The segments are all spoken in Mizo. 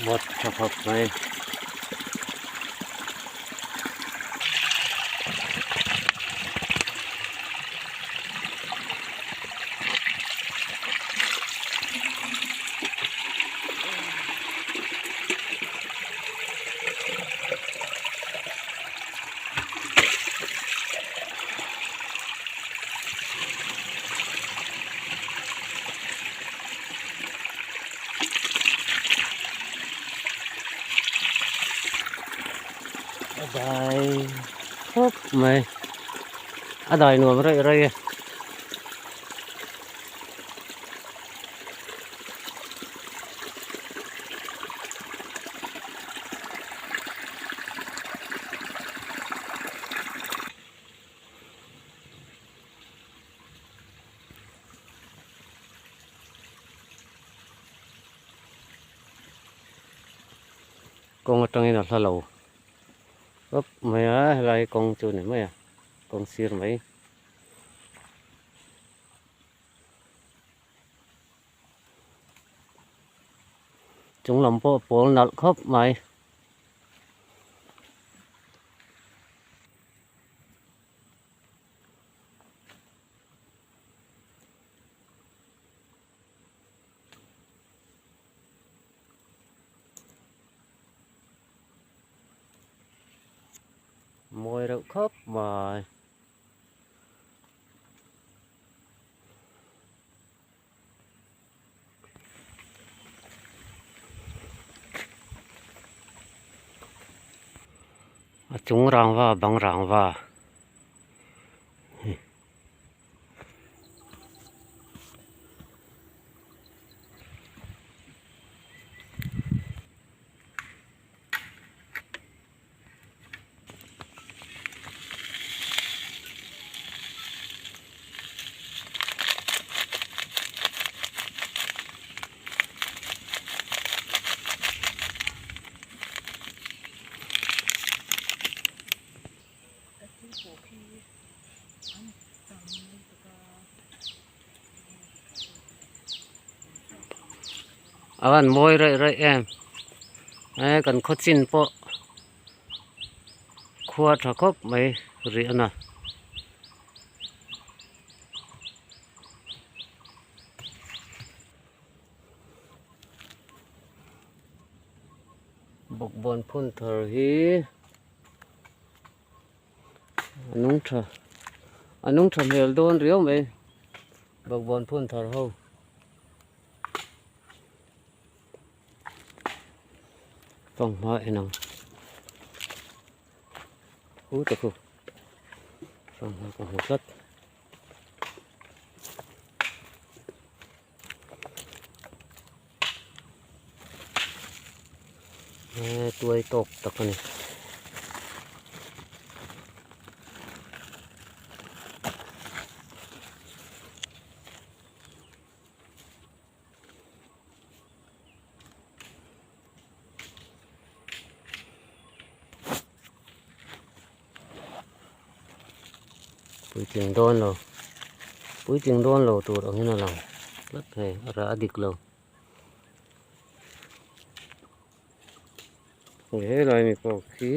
Vawt tha khawp mai. A dai khawp mai a dai nuam raih raih e. Kawng atangin a hla lo khawp mai a helai kawng chu a ni mai a kawng sir mai. Chung lam pawh pawl nalh khawp mai. Mawi reuh khawp mai. A chung rangva bang rangva. A van mawi raih raih em he kan khaw chin pawh khua tha khawp mai rih a na. Bawkbawn phun thar hi a nung tha a nung tha hmel dawn riau mai bawkbawn phun thar ho. Fanghma en ang hu te khu fanghma ka hmu tlat. Tuai tawk tak a ni. Puitling dawn lo puitling dawn lo tur angin a lang tlat hei a rah a dik lo helai mi pawh khi.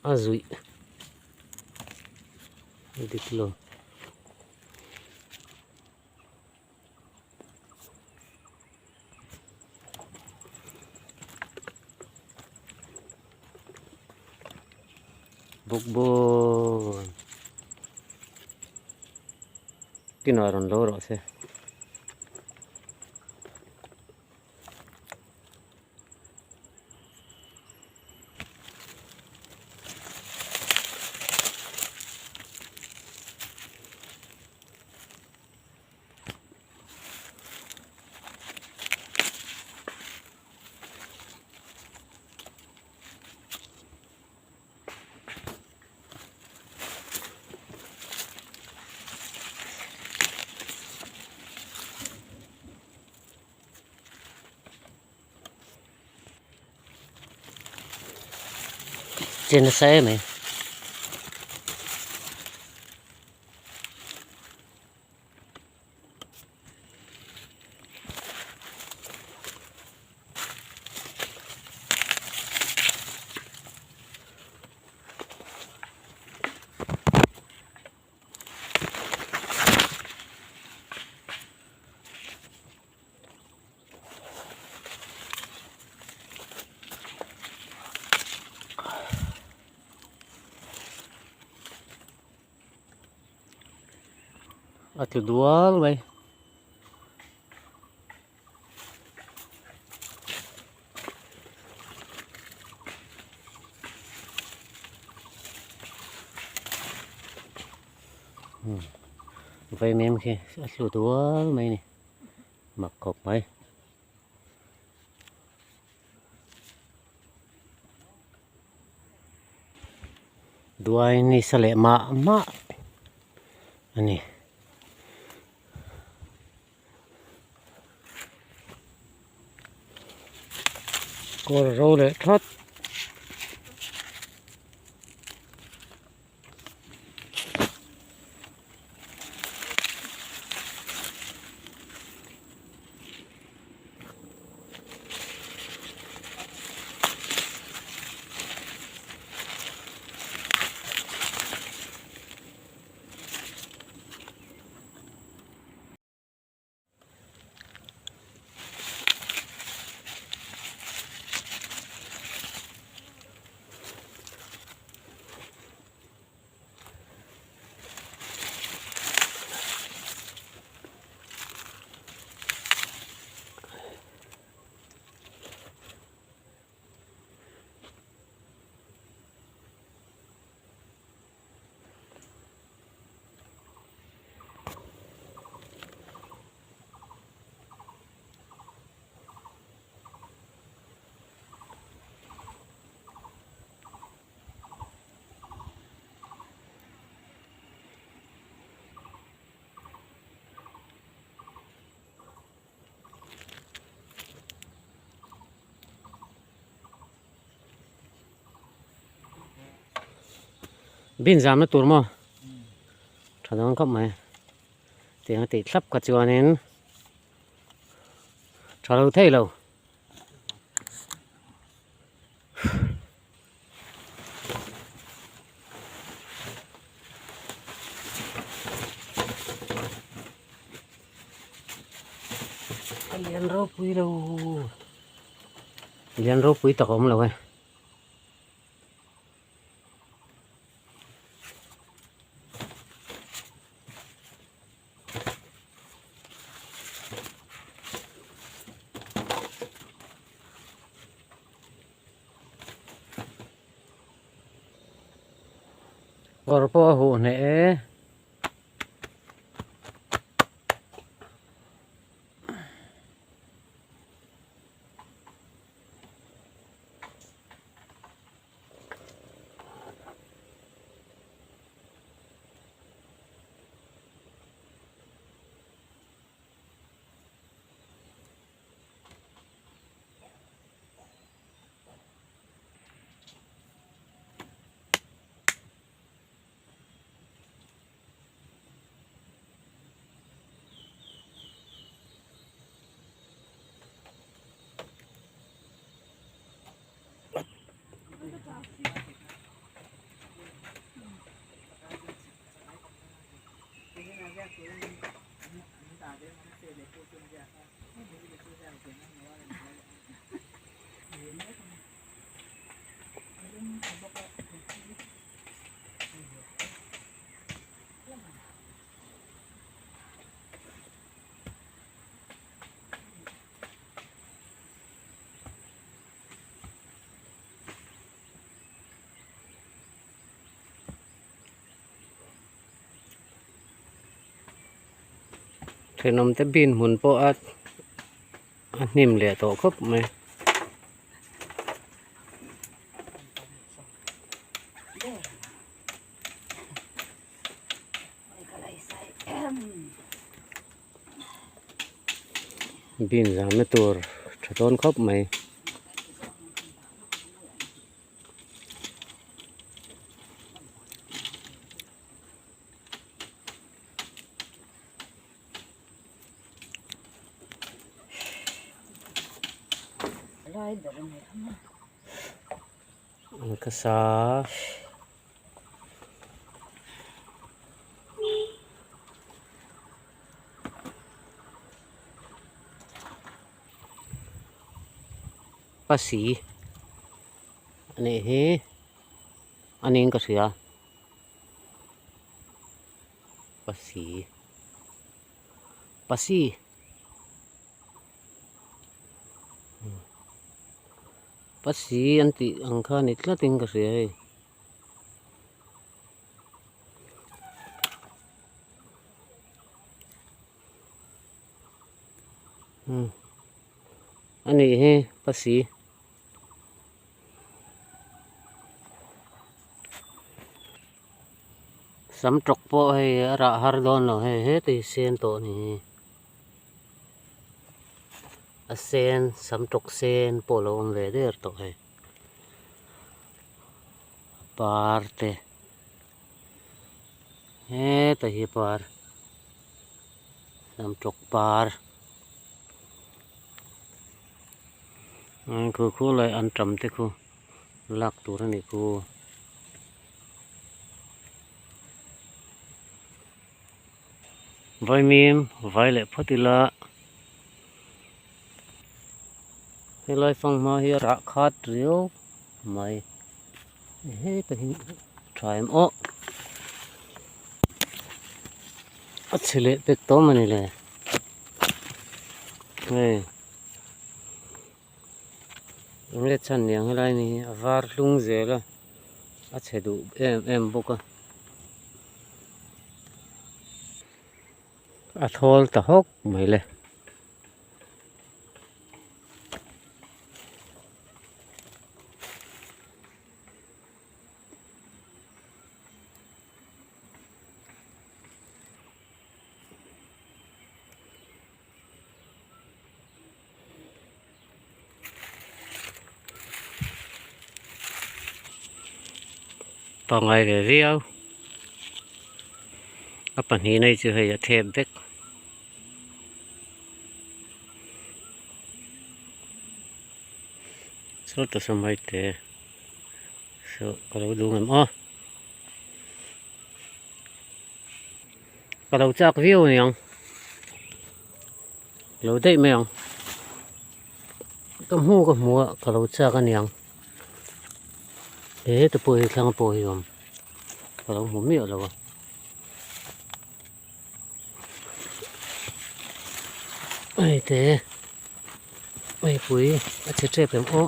A zuih a dik lo. Bawkbawn kinah rawn lo rawh se. Che nasa em mai. tlu dual mai. Vaimim khi a tlu dual mai a ni mak khawp mai. Duai nisa leh mah mah a ni. Kawr ro leh that. Bin zamna tur maw tha dawn khawp mai tiang a tih thlap kha chuanin tha lo thei lo. A lian ropui lo lian ropui tak a awm lo e. Kawr pawh a huh hneh e. Thenawm te bin hmun pawh a a hnim leh tawh khawp mai. Bin zamna tur tha dawn khawp mai. An ka sa. Pasi a nih hi a niin ka hria pasi. Pasi. Pasi an tih ang kha ni tlatin ka hria hei. A nih hi Pasi. Sam tawk pawh hei a rah har dawn lo hei heti hi sen tawh a ni hi a sen sam tawk sen pawh a lo awm ve der tawh hei a par te heta hi par sam tawk par khu khu lai an tam te khu. Lak tur a nih khu. Vaimim vai leh phawt ila helai fanghma hi a rah khat riau mai heta hi tha em aw a chhe leh pek tawm a ni le hei. Enge chhan niang helai ni hi a var hlung zel a a chhe duh em em bawk a a thawl ta hawk mai le. Pangai ve viau a pahnih na hi chu hei a thep vek saw ta saw mai te saw ka lo duh ngam aw ka lo chak viau aniang. Lo daih mai ang. Ka hmu ka hmu a ka lo chak aniang. He te pawh hi thlang pawh hi awm. Ka lo hmu miah lo a. Hei te hei pui a chhe tep em aw.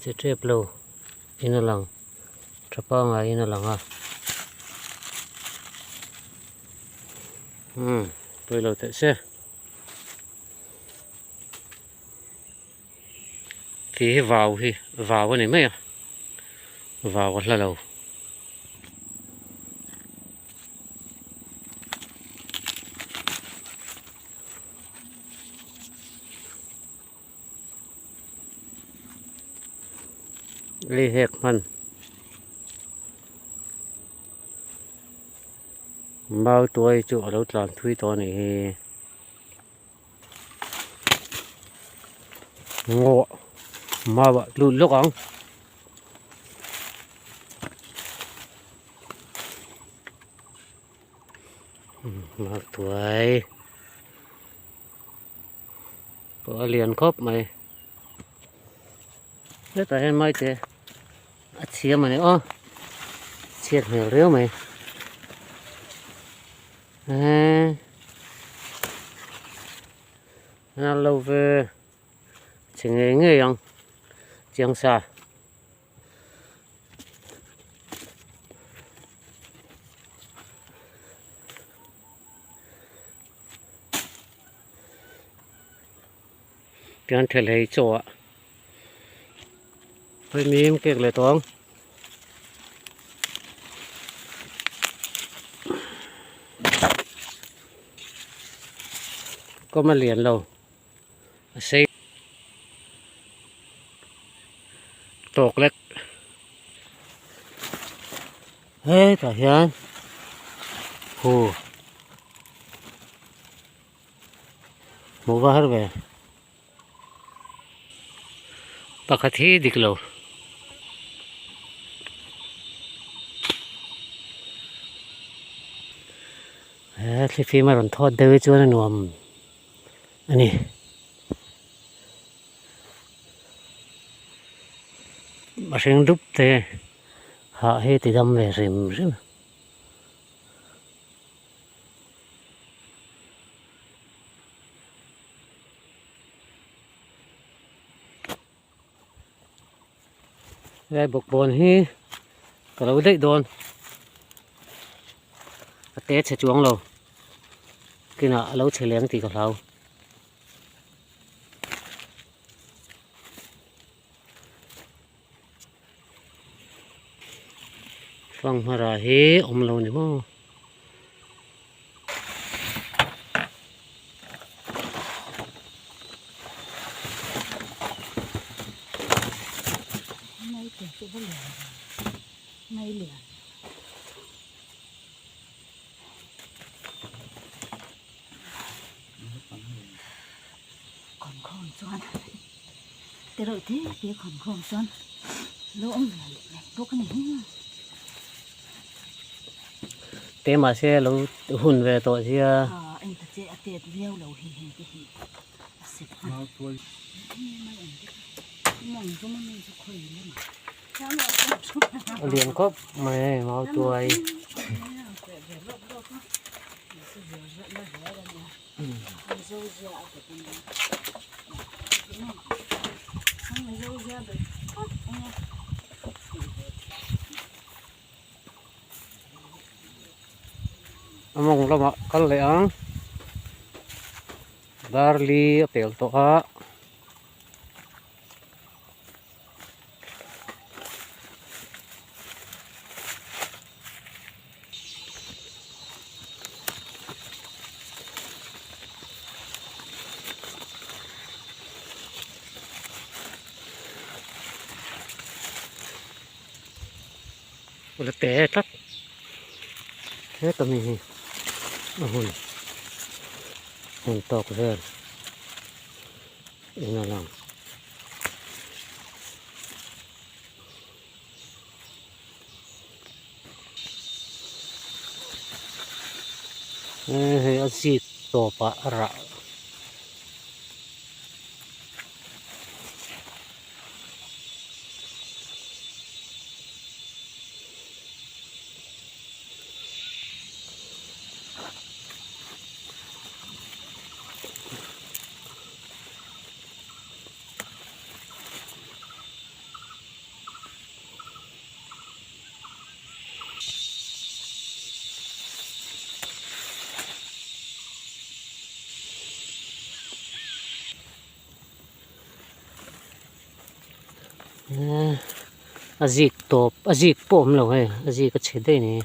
Chhe tep lo in a lang. Tha pangaiin a lang a umm pawi lo teh se khi hi vau hi vau a ni mai a vau a hla lo. Lei hek hman mau tuai chu a lo tlan thui tawh a nih hi ngaw mau ah lut lawk ang. Mau tuai. Pawh a lian khawp mai hetah hian maite a chhiam a ni aw chhiat hmel riau mai eee a lo ve chhe ngei ngei ang chiang sa. Tian thel hei chaw ah hei mim kek leh tawng kawm a lian lo a sei tawk lek hetah hian hu. Hmuh va har ve. Pakhat hi dik lo. He thlifim a rawn thawt deuh hi chuan a nuam a ni. A hring dup te hah hi ti dam ve hrim hrim. Helai bawkbawn hi ka lo daih dawn a te chhe chuang lo kinah a lo chhe leng tih ka hlau. Fanghmara hi awm lo ni maw. Te mahse lo hun ve tawh sia. A lian khawp mai hei mau tuai. A mawng lamah kal leh ang darli a pel tawh a. La te tlat heta mi hi a hun hun tawk vel in a lang. Hei a zik tawpah a rah. A zik tawp a zik pawh a awm lo hei a zik a chhe daih a ni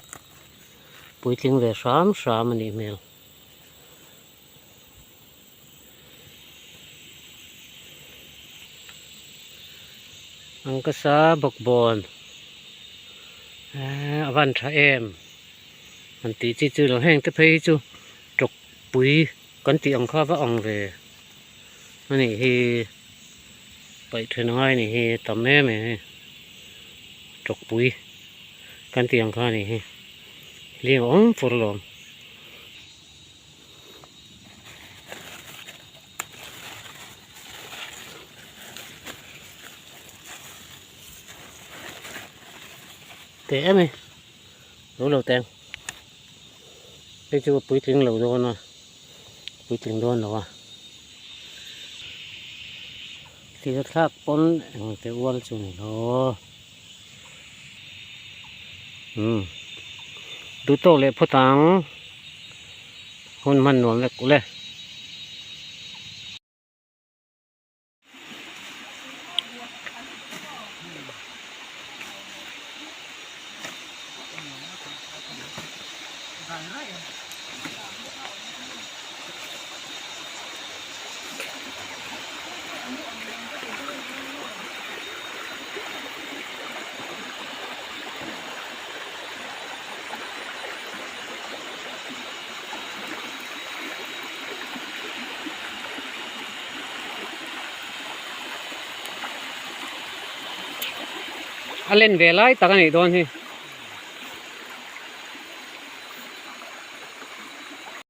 puitling ve hram hram a nih hmel. Ang ka sa bawkbawn eee a van tha em han tih chi chu lo heng te phei hi chu tawk pui kan tih ang kha va ang ve a nih hi paih then angai a nih hi tam em em hi tawk pui kan tih ang kha a nih hi hlim a awm fur alawm. Teh em e lo lo teng hei chu a puitling lo dawn a puitling dawn lo a thil thlak pawn eng te ual chu ni lo umm duh tawk leh phawt ang. Hun hman nuam vek ule. A len ve lai tak a nih dawn hi.